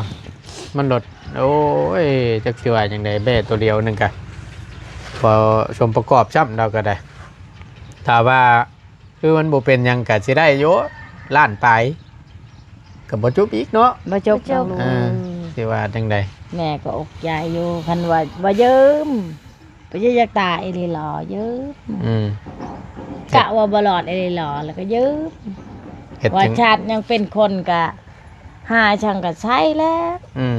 ມັນໂລດ ໂອ້ຍ ຈັກຊິວ່າຈັ່ງໃດ ແບ້ໂຕດຽວໜຶ່ງກະບໍ່ສົມປະກອບຊ້ຳ ລາວກໍໄດ້. ຖ້າວ່າ ຄືມັນບໍ່ເປັນຫຍັງກະຊິໄດ້ຢູ່ລ້ານປາຍ ກໍບໍ່ຈົບອີກເນາະ ບໍ່ຈົບ. ເອີ ຊິວ່າຈັ່ງໃດ ແມ່ກໍອົກໃຈຢູ່ ຄັນວ່າ ວ່າຢືມ ບໍ່ຢາກຕາຍອີ່ຫຼີຫຼໍຢືມ. ອືມ ກະວ່າບໍ່ລອດອີ່ຫຼີຫຼໍ ແລ້ວກໍຢືມ. ເຮັດ ວ່າຈັ່ງ ຊາດຍັງເປັນຄົນກະ ຫາຈັ່ງກະໃຊ້ແລ້ວ. ອືມ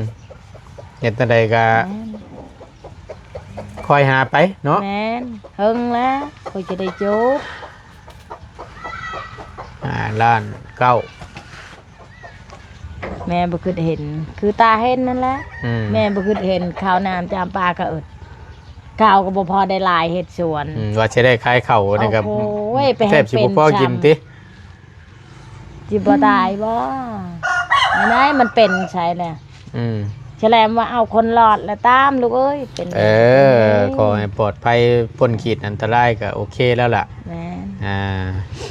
ເຮັດແນວໃດກະ ແມ່ນ ຄ່ອຍຫາໄປເນາະ. ແມ່ນ ເຫິງແລ້ວຂ້ອຍຈະໄດ້ຈົບ ຫ້າລ້ານເກົ້າ ແມ່ບໍ່ຄິດເຫັນ ຄືຕາເຫັນນັ້ນແຫຼະ. ອືມ ແມ່ບໍ່ຄິດເຫັນ ເຂົ້ານ້ຳຈຳປາກະອຶດ ເຂົ້າກະບໍ່ພໍໄດ້ຫຼາຍ ເຮັດສວນ. ອືມ ວ່າຊິໄດ້ຂາຍເຂົ້ານີ້ກະ ໂອ້ຍ ໄປ ແທບຊິບໍ່ພໍກິນຕິ. ຊິບໍ່ຕາຍບໍ່? ແນວໃດມັນເປັນໃສແຫຼະ. ອືມ ສະແລມວ່າເອົາຄົນລອດລະຕາມລູກເອີຍ ເປັນ ເອີ ແນວໃດ ຂໍໃຫ້ປອດໄພພົ້ນຂີດອັນຕະລາຍກະໂອເຄແລ້ວລະ. ແມ່ນ ອ່າ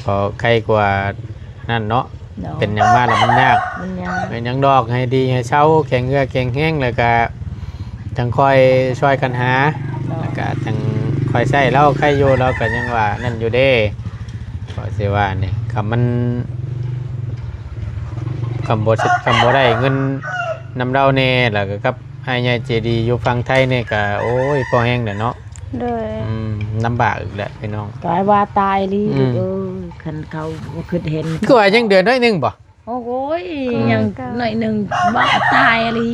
ກໍໄຄກວ່ານັ້ນເນາະ. ໂດຍ ເປັນຫຍັງມາລະມັນຍາກ ມັນຍາກ ເປັນຫຍັງດອກ ໃຫ້ດີໃຫ້ເຊົາ ແຂງເຫື່ອແຂງແຮງ ແລ້ວກະຈັ່ງຄ່ອຍຊ່ອຍກັນຫາ. ໂດຍ ແລ້ວກະຈັ່ງຄ່ອຍໃຊ້. ລາວໄຄຢູ່ ລາວກະຍັງວ່ານັ້ນຢູ່ເດ້. ກໍຊິວ່ານີ້ ຄັນມັນ ຄັນບໍ່ ຄັນບໍ່ໄດ້ເງິນນຳລາວແດ່ ແລ້ວກໍກັບອ້າຍໃຫຍ່ໃຈດີຢູ່ຝັ່ງໄທນີ້ກໍ ໂອ້ຍ ພໍແຮງແຫຼະເນາະ. ໂດຍ ອືມ ລຳບາກອີກແຫຼະພີ່ນ້ອງ. ກາຍວ່າຕາຍອີ່ຫຼີ ອືມ ເອີ ຄັນເຂົາບໍ່ຄິດເຫັນ ຄືວ່າຍັງເດືອໜ້ອຍໜຶ່ງບໍ່? ໂອ້ຍ ອືມ ຍັງໜ້ອຍໜຶ່ງ ວ່າຕາຍອີ່ຫຼີ.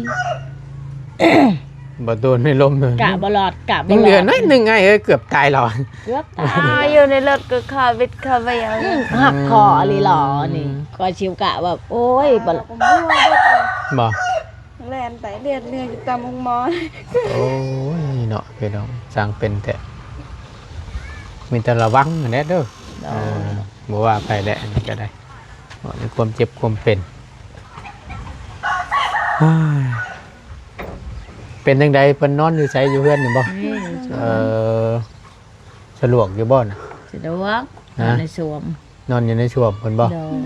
ບໍ່ໂດນໃນລົມເລີຍ ກະບໍ່ລອດ ກະບໍ່ລອດ ຍັງເຫຼືອໜ້ອຍໜຶ່ງ ອ້າຍເອີຍ ເກືອບຕາຍແລ້ວ ເກືອບຕາຍ. ອ່າ ຢູ່ໃນລົດກໍຄາບິດຄາບຽວ ອືມ ຫັກຄໍອີ່ຫຼີຫຼໍ ອືມ ນີ້ ກໍຊິວກະແບບ ໂອ້ຍ ບໍ່ ບໍ່ ແລ່ນໄປລຽດເລືອດຢູ່ຕາມໂຮງໝໍ. ໂອ້ຍເນາະ ພີ່ນ້ອງ ຊ່າງເປັນແທ້ ມີແຕ່ລະວັງຫັ້ນແຫຼະເດີ. ໂດຍ ອ່າ ບໍ່ວ່າໃຜແຫຼະ ອັນນີ້ກໍໄດ້ ເວົ້າໃນຄວາມເຈັບຄວາມເປັນ. ເປັນຈັ່ງໃດ ເພິ່ນນອນຢູ່ໃສ ຢູ່ເຮືອນນີ້ບໍ່? ແມ່ນ ເອີ ສະດວກຢູ່ບໍ່ນະ? ສະດວກ ນອນໃນສ້ວມ ນອນຢູ່ໃນສ້ວມເພິ່ນບໍ່? ໂດຍ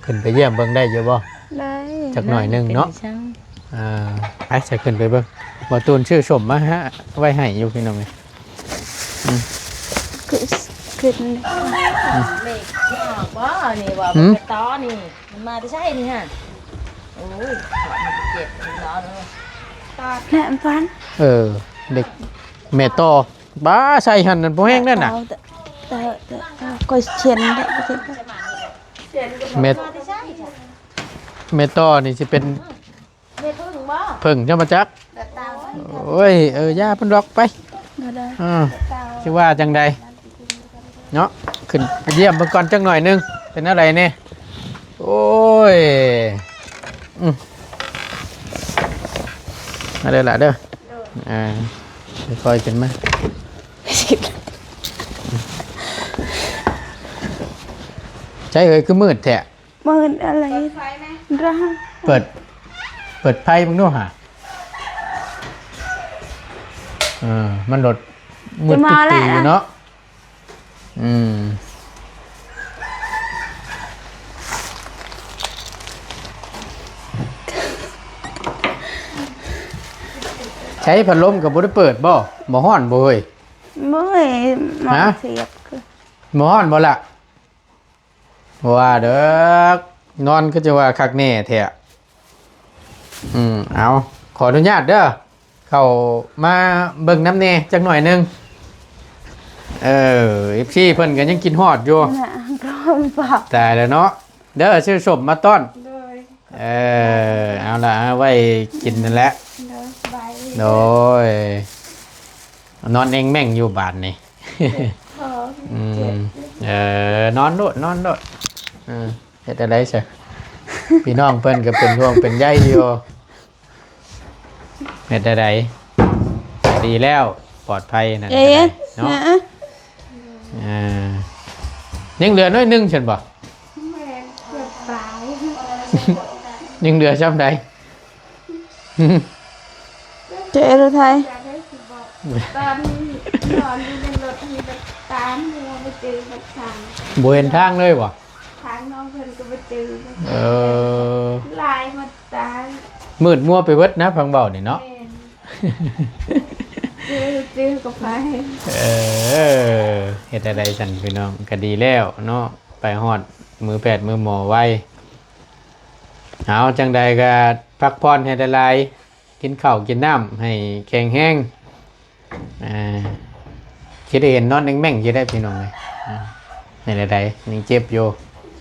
ຂຶ້ນໄປຢ້ຽມເບິ່ງໄດ້ຢູ່ບໍ່? ໄດ້ ຈັກໜ້ອຍໜຶ່ງເນາະ. ອ່າ ໄປ ໃສ່ຂຶ້ນໄປເບິ່ງ ບໍ່ຕູນຊື້ສົ້ມມາໃຫ້ ໄວ້ໃຫ້ຢູ່ ພີ່ນ້ອງເອີຍ. ອືມ ຂຶ້ນ ຂຶ້ນ ອືມ ເລກອອກບໍ່ນີ້ວ່າ ຫືມ ບໍ່ໄປຕໍ່ນີ້ ມັນມາແຕ່ໃສນີ້ຫະ? ໂອ້ຍ ມັນເຈັບເນາະ ແຫຼມຟັນ ເອີ ເດັກແມ່ຕໍ່ ບ້າ ໃສ່ຫັ້ນນັ້ນບໍ່ແຮງນັ້ນນະ ເຕົາ ເຕົາ ເຕົາ ເຕົາ ຂ້ອຍເຊັນແທ້ ເຊັນແທ້ ແມ່ ແມ່ຕໍ່ນີ້ຊິເປັນ ເພິ່ງບໍ່ ເພິ່ງຈະມາຈັກ ໂອ້ຍ ເອີ ຢ່າເພິ່ນດອກ ໄປ ບໍ່ໄດ້ ອ່າ ຊິວ່າຈັ່ງໃດເນາະ ຂຶ້ນໄປຢ້ຽມເບິ່ງກ່ອນຈັກໜ້ອຍໜຶ່ງ ເປັນແນວໃດແດ່? ໂອ້ຍ ອືມ ມາເດີຫຼ້າເດີ ອ່າ ຄ່ອຍໆຂຶ້ນມາ ໃສເອີຍ ຄືມືດແທ້? ມືດອະໄລ? ເປີດໄຟແດ່ ເປີດ ເປີດໄຟເບິ່ງດູຫາ ເອີ ມັນໂດດມືດຕຶກຕີຢູ່ເນາະ. ອືມ ໃຊ້ພັດລົມກໍບໍ່ໄດ້ເປີດບໍ່? ບໍ່ຮ້ອນບໍ່ເຮີ້ຍ? ບໍ່ເຮີ້ຍ ໝໍ ຮະ? ສຽບ ບໍ່ຮ້ອນບໍ່ລະ? ບໍ່ວ່າເດີ ນອນຄືຈັ່ງວ່າຄັກແນ່ແທ້. ອືມ ເອົາ ຂໍອະນຸຍາດເດີ ເຂົ້າມາເບິ່ງນຳແດ່ຈັກໜ້ອຍໜຶ່ງ. ເອີ ເອັຟຊີເພິ່ນກໍຍັງຄິດຮອດຢູ່ ຕາຍແລ້ວເນາະ. ເດີ ຊື້ສົ້ມມາຕ້ອນ ໂດຍ ເອີ ເອົາລະ ເອົາໄວ້ກິນນັ້ນແຫຼະ ໂດຍ ສະບາຍດີ ໂດຍ ນອນແອງແມ່ງຢູ່ບາດນີ້ ອືມ ເອີ ນອນໂລດ ນອນໂລດ ເອີ ເຮັດແນວໃດຊະ ພີ່ນ້ອງເພິ່ນກໍເປັນຫ່ວງເປັນໃຍຢູ່ ເຮັດແນວໃດ ດີແລ້ວ ປອດໄພນັ້ນ ເອີ ກໍໄດ້ເນາະ ເອີ ອ່າ ຍັງເຫຼືອໜ້ອຍໜຶ່ງຊັ້ນບໍ່? ແມ່ນ ເກືອບຕາຍ ຍັງເຫຼືອຊ່ຳໃດ? ເຈລະໄທ ຕອນນອນຢູ່ໃນລົດນີ້ແບບຕາມຫົວບໍ່ຈື່ແບບທາງ ບໍ່ເຫັນທາງເລີຍບໍ່? ທາງນ້ອງເພິ່ນກໍບໍ່ຈື່ ເອີ ຫຼາຍໝົດຕາຍ ມືດມົວໄປເບິດນະ ຟັງເວົ້ານີ້ເນາະ ແມ່ນ ຈື່ ຈື່ກໍໄປ ເອີ ເຮັດແນວໃດຊັ້ນພີ່ນ້ອງ ກໍດີແລ້ວເນາະ ໄປຮອດມືແພດມືໝໍໄວ. ເອົາ ຈັ່ງໃດກໍພັກຜ່ອນໃຫ້ຫຼາຍໆ ກິນເຂົ້າກິນນ້ຳໃຫ້ແຂງແຮງ ອ່າ ຊິໄດ້ເຫັນນອນແອງແມ່ງຢູ່ໄດ໋ພີ່ນ້ອງເອີຍ ອ່າ ເຮັດແນວໃດ ຍັງເຈັບຢູ່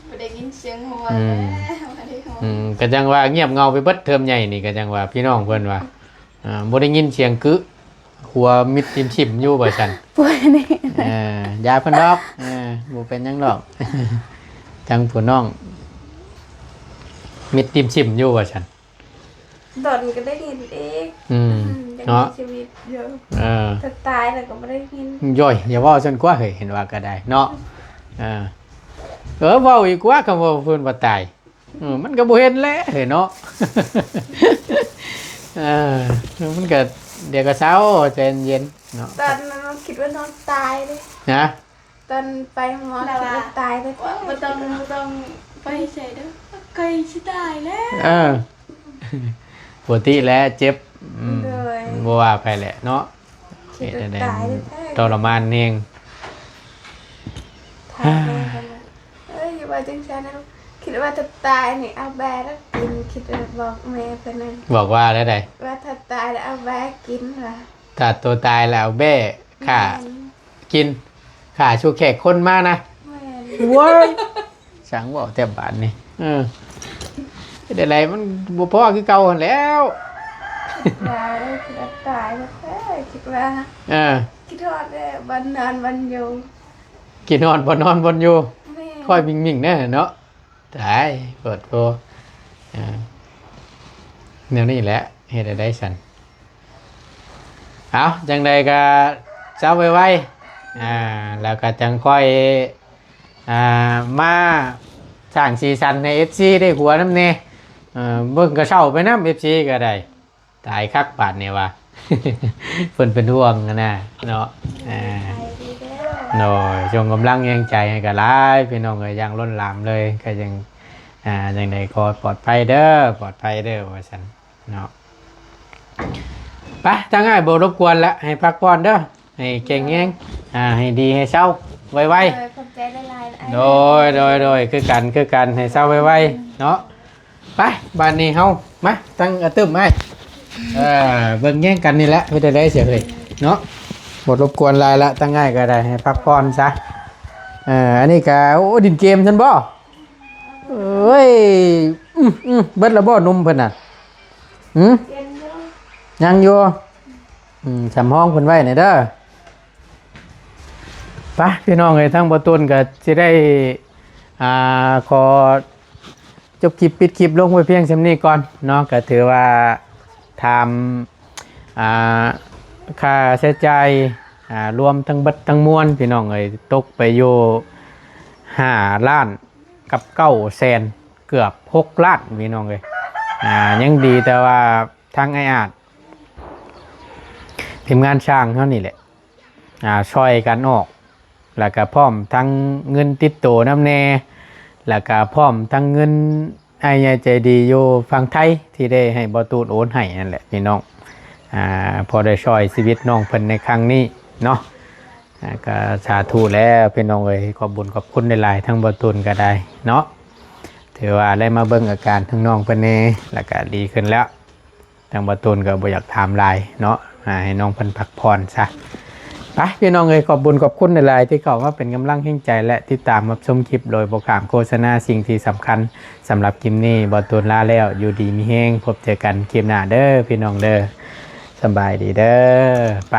ບໍ່ໄດ້ຍິນສ ສຽງຫົວ ອືມ ແລ້ວ ບໍ່ໄດ້ຫົວ ອືມ ກໍຈັ່ງວ່າງຽບເຫງົາໄປເບິດ ເທີມໃຫຍ່ນີ້ ກໍຈັ່ງວ່າພີ່ນ້ອງເພິ່ນວ່າ ອ່າ ບໍ່ໄດ້ຍິນສຽງກຶ ຫົວມິດຕິມຊິມຢູ່ວ່າຊັ້ນ ບໍ່ໄດ້ ເອີ ຢ່າເພິ່ນດອກ ເອີ ບໍ່ເປັນຫຍັງດອກ ທາງຜູ້ນ້ອງມິດຕິມຊິມຢູ່ວ່າຊັ້ນ. ດອນກໍໄດ້ຍິນອີກ ອືມ ອືມ ຍັງ ເນາະ ມີຊີວິດຢູ່ ເອີ ຖ້າຕາຍແລ້ວກໍບໍ່ໄດ້ຍິນ. ໂອ້ຍ ຢ່າເວົ້າຊັ້ນກວ່າເຮີ້ຍ ເຫັນວ່າກໍໄດ້ເນາະ ເອີ ເອີ ເວົ້າອີກກວ່າ ຄຳວ່າເພິ່ນວ່າຕາຍ ເອີ ມັນກໍບໍ່ເຫັນແຫຼະເຮີ້ຍເນາະ ເອີ ມັນກໍ ດຽວກໍເຊົາ ໃຈເຢັນໆເນາະ. ຕອນນັ້ນຄິດວ່ານ້ອງຕາຍເດ້ ຮະ? ຕອນໄປໂຮງໝໍ ລາວວ່າ ຄິດວ່າຕາຍແລ້ວ ວ່າບໍ່ຕ້ອງ ບໍ່ຕ້ອງໄປໃສເດີ້ ໃກ້ຊິຕາຍແລ້ວ ເອີ ປົກກະຕິແຫຼະ ເຈັບ ອືມ ໂດຍ ບໍ່ວ່າໃຜແຫຼະເນາະ ຄິດວ່າຕາຍແທ້ໆ ເຮັດຈັ່ງໃດມັນທໍລະມານແຮງ ຖາມແມ່ເພິ່ນວ່າ ເອີຍ ຢ່າວ່າຈັ່ງຊັ້ນນະ ຄິດວ່າຖ້າຕາຍນີ້ເອົາແບ້ແລ້ວກິນ ຄິດວ່າບອກແມ່ເພິ່ນນັ້ນ ບອກວ່າແນວໃດ? ວ່າຖ້າຕາຍແລ້ວເອົາແບ້ກິນວ່າ ຖ້າຕົວຕາຍແລ້ວເອົາແບ້ຂ້າ ແມ່ນ ກິນ ຂ້າສູ່ແຂກຄົນມານະ ແມ່ນ ໂອ້ຍ ຊ່າງເວົ້າແຕ່ບາດນີ້ ເອີ ເຮັດຈັ່ງໃດມັນບໍ່ພໍຄືເກົ່າຫັ້ນແລ້ວ ວ່າເອີຍ ຄິດວ່າຕາຍແທ້ໆ ຄິດວ່າ ເອີ ຄິດຮອດແຕ່ບ່ອນນອນບ່ອນຢູ່ ກິນນອນບໍ່ນອນບໍ່ຢູ່ ແມ່ນ ຄ່ອຍມິ່ງໆແດ່ເນາະ ຕາຍ ໂພດໂພ ອ່າ ແນວນີ້ແຫຼະ ເຮັດແນວໃດຊັ້ນ ເອົາ ຈັ່ງໃດກໍເຊົາໄວໆ ອ່າ ແລ້ວກໍຈັ່ງຄ່ອຍ ອ່າ ມາສ້າງສີສັນໃຫ້ເອັຟຊີໄດ້ຫົວນຳແດ່ ເອີ ເບິ່ງກະເຊົາໄປນຳ ເອັຟຊີກໍໄດ້. ຕາຍຄັກບາດນີ້ວ່າ ເພິ່ນເປັນຫ່ວງຫັ້ນນະເນາະ ອ່າ ໂດຍ ສົ່ງກຳລັງແຮງໃຈໃຫ້ກໍຫຼາຍ ພີ່ນ້ອງເອີຍ ຢ່າງລົ້ນຫຼາມເລີຍ ກໍຍັງ ອ່າ ຈັ່ງໃດຂໍປອດໄພເດີ ປອດໄພເດີ ວ່າຊັ້ນເນາະ ໄປ ທາງອ້າຍບໍ່ລົບກວນລະ ໃຫ້ພັກຜ່ອນເດີ ໃຫ້ແຂງແຮງ ອ່າ ໃຫ້ດີ ໃຫ້ເຊົາໄວໆ ໂດຍ ຂອບໃຈຫຼາຍໆ ໂດຍ ໂດຍ ໂດຍ ຄືກັນ ຄືກັນ ໃຫ້ເຊົາໄວໆເນາະ. ໄປ ບາດນີ້ເຮົາ ມາ ຕັ້ງອາຕຶມອ້າຍ ເອີ ເບິ່ງແຍງກັນນີ້ແຫຼະ ເຮັດໄດ້ເສຍເຮີ້ຍເນາະ ບໍ່ລົບກວນຫຼາຍລະ ຕັ້ງອ້າຍກໍໄດ້ ໃຫ້ພັກຜ່ອນຊະ ເອີ ອັນນີ້ກໍ ໂອ້ ດິນເກມຊັ້ນບໍ່ ເອີຍ ອື ອື ເບິດລະບໍ່ນົມເພິ່ນນະ ຫື ຍັງຢູ່ ອື ສຳຮອງເພິ່ນໄວ້ແດ່ເດີ ໄປ ພີ່ນ້ອງເອີຍ ທາງບໍ່ຕຸນກໍຊິໄດ້ ອ່າ ຂໍ ຈົບຄລິບ ປິດຄລິບລົງໄວ້ພຽງສ່ຳນີ້ກ່ອນເນາະ ກໍຖືວ່າຖາມ ອ່າ ຄ່າໃຊ້ຈ່າຍ ອ່າ ລວມທັງເບິດທັງມວນ ພີ່ນ້ອງເອີຍ ຕົກໄປຢູ່ຫ້າລ້ານກັບເກົ້າແສນ ເກືອບຫົກລ້ານ ພີ່ນ້ອງເອີຍ ອ່າ ຍັງດີແຕ່ວ່າທາງອ້າຍອາດ ທີມງານຊ່າງເຮົານີ້ແຫຼະ ອ່າ ຊ່ອຍກັນອອກ ແລ້ວກະພ້ອມທັງເງິນຕິດໂຕນຳແດ່ ແລ້ວກະພ້ອມທັງເງິນອ້າຍໃຫຍ່ໃຈດີຢູ່ຝັ່ງໄທ ທີ່ໄດ້ໃຫ້ບໍ່ຕູນໂອນໃຫ້ນັ້ນແຫຼະພີ່ນ້ອງ ອ່າ ພໍໄດ້ຊ່ອຍຊີວິດນ້ອງເພິ່ນໃນຄັ້ງນີ້ເນາະ ອ່າ ກະສາທຸແລ້ວພີ່ນ້ອງເອີຍ ຂອບບຸນຂອບຄຸນຫຼາຍໆ ທັງບໍ່ຕູນກະໄດ້ເນາະ ຖືວ່າໄດ້ມາເບິ່ງອາການທາງນ້ອງເພິ່ນແດ່ ແລ້ວກະດີຂຶ້ນແລ້ວ. ທາງບໍ່ຕູນກໍບໍ່ຢາກຖາມຫຼາຍເນາະ ອ່າ ໃຫ້ນ້ອງເພິ່ນພັກຜ່ອນຊະ ໄປ ພີ່ນ້ອງເອີຍ ຂອບບຸນຂອບຄຸນຫຼາຍໆ ທີ່ເຂົ້າມາເປັນກຳລັງແຮງໃຈ ແລະ ຕິດຕາມຮັບຊົມຄລິບໂດຍບໍ່ຂ້າມໂຄສະນາ. ສິ່ງທີ່ສຳຄັນສຳລັບຄລິບນີ້ ບໍ່ຕູນລາແລ້ວ ຢູ່ດີມີແຮງ ພົບເຈີກັນຄລິບໜ້າເດີ ພີ່ນ້ອງເດີ ສະບາຍດີເດີ ໄປ.